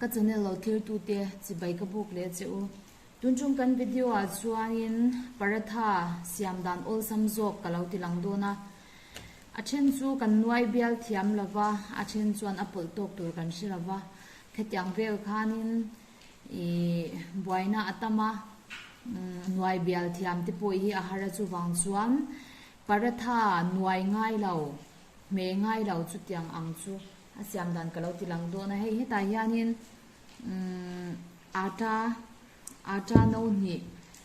Ka channel lo thirtute chibai ka buk leh che u. Tun chung kan video ah chuanin paratha siam dan awlsam zawk ka lo ti lang dawn a. A then chu kan nuai bial thiam lova, a then chuan a pawlh tawk tur kan hre lova. Khetiang vel khanin ih buaina a tam a, nuai bial thiam te pawh hi a har a chuvang chuan paratha nuai ngai lo, hmeh ngai lo chutiang ang chu a siam dan ka lo ti lang dawn a. Hei hetah hianin umm atta atta no hnih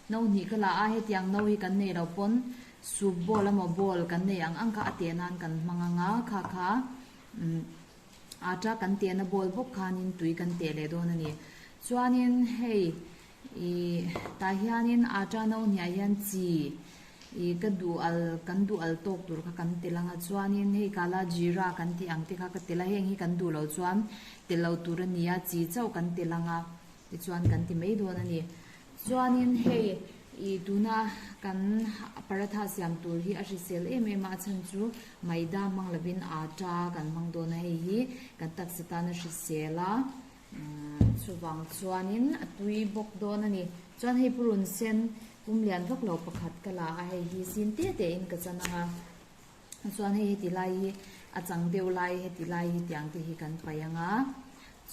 no hnih ka la a hetiang no hi kan nei lo pawn soup bowl emaw bowl kan nei ang ang kha a teh nan kan hmang ang a kha kha umm atta kan tehna bowl bawk khanin tui kan teh leh dawn a ni. Chuanin hei ih tah hianin atta no hniah hian chi ih ka duh al kan duh al tawk tur kha kan tel ang a chuanin hei kala jeera kan tih ang te kha ka tel a heng hi kan duh loh chuan tel lo tur a ni a chi chauh kan tel ang a tichuan kan ti mai dawn a ni. Chuanin hei ih tuna kan paratha siam tur hi a hrisel em em a a chhan chu maida hmang lovin atta kan hmang dawn a hei hi kan taksa tan a hrisel a umm chuvang chuanin a tui bawk dawn a ni. Chuan hei purun sen pum lian vak lo pakhat ka la a hei hi sin te te in ka chan ang a chuan hei heti lai hi a chang deuh lai heti lai hi tiang te hi kan paih ang a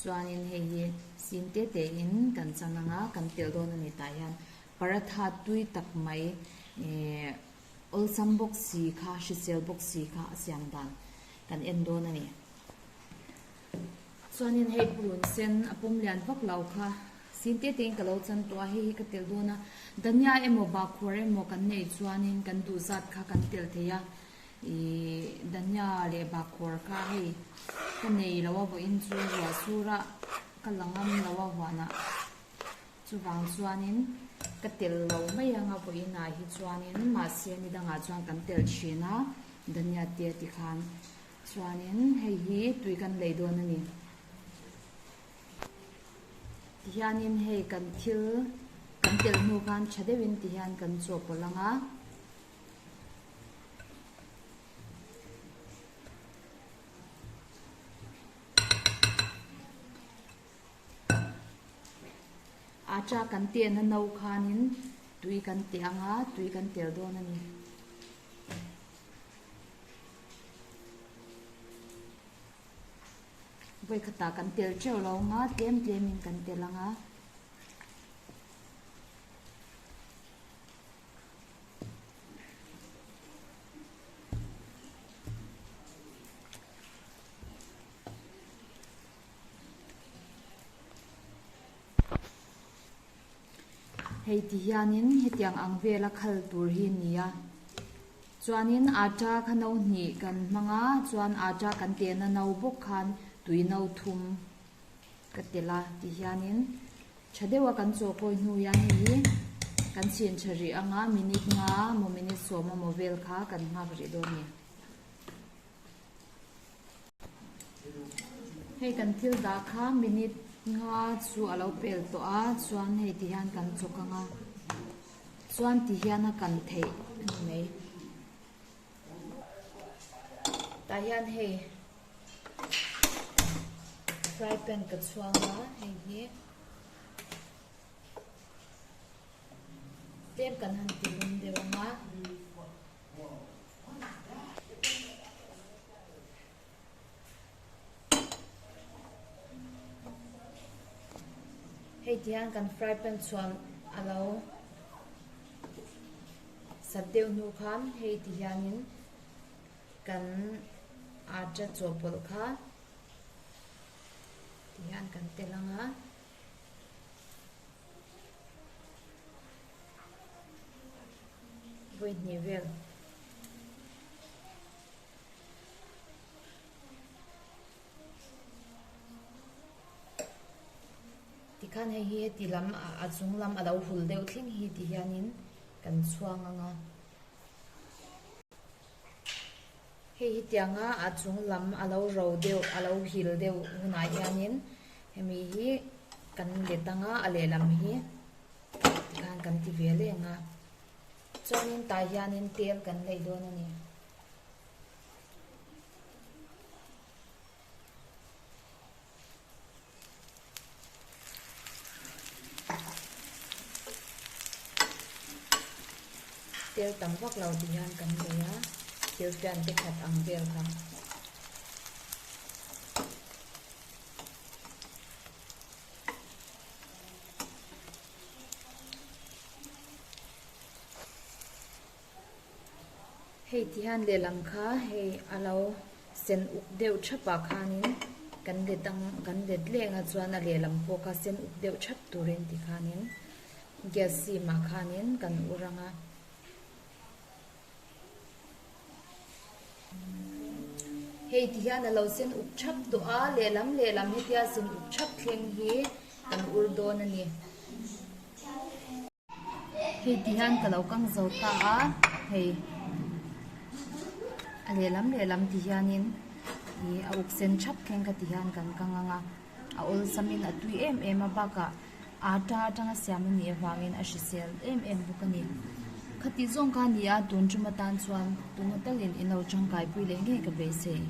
chuanin hei hi sin te te in kan chan ang a kan telh dawn a ni tah hian paratha tui tak mai ehh awlsam bawk si kha hrisel bawk si kha a siam dan kan en dawn a ni. Chuanin hei purun sen a pawm lian vak lo kha sin te tein ka lo chan tawh a, hei hi ka telh dawn a, dhania emaw bakhuar emaw kan neih chuanin kan duh zat kha kan telh thei a, ih dhania leh bakhuar kha hei ka nei lo a vawiin chu ruah sur a ka la ngam lo a huanah chuvang chuanin ka telh lo mai ang a vawiin ah hi chuanin mahse ni dangah chuan kan telh thin a dhania te tikhan. Chuanin hei hi tui kan lei dawn a ni. Tihianin hei kan thil kan telh hnu khan tha deuhin tihian kan chawhpawlh ang a. Atta kan tehna no khanin tui kan teh ang a, tui kan tel dawn a ni. Vawi khatah kan tel teuh lo ang a, tlem tlemin kan tel ang a. Hei ti hianin hetiang ang vela khal tur hi a ni a. Chuanin atta kha no hnih kan hmang a, chuan atta kan tehna no bawk khan tui no thum ka telh a. Ti hianin tha deuha kan chaw kawi hnu hian hei hi kan chhin tha rih ang a, minute nga maw minute sawm emaw vel kha kan nghak rih dawn a ni. Hei kan thil dah kha minute nga chu a lo pel tawh a chuan hei ti hian kan chawk ang a chuan ti hian a kan theih a ni mai tah hian hei fry pan ka chhuang a hei hi tlem kan han ti lum deuh ang a. Hei ti hian kan fry pan chuan a lo sat deuh hnu khan hei ti hianin kan atta chawhpawlh kha ti hian kan tel ang a. Vawi hnih vel. Tikhan hei hi heti lam a chung lam a lo hul deuh thleng hi ti hianin kan chhuang ang a. Hei hi tianga a chung lam a lo ro deuh a lo hil deuh hunah hianin hemi hi kan let ang a a lehlam hi tikhan kan ti ve leng a. Chuanin tah hianin tel kan neih dawn a ni. Tel tam vak lo ti hian kan nei a, thil fian te khat ang vel kha. Hei ti hian lehlam kha hei a lo sen uk deuh thap ah khanin kan let ang kan let leh ang a chuan a lehlam pawh kha sen uk deuh thap turin ti khanin gas sim ah khanin kan ur ang a. Hei ti hian a lo sen uk thap tawh a lehlam lehlam hetia sen uk thap thleng hi kan ur dawn a ni. Hei ti hian ka lo kang zo ta a hei a lehlam lehlam ti hianin ih a uk sen thap thleng kha ti hian kan kang ang a a awlsam in a tui em em a bakah atta atanga siam a nih avangin a hrisel em em bawk a ni. Khati zawng kha a ni a tun tum atan chuan tuna talin in lo tangkai pui leh ngei ka beisei.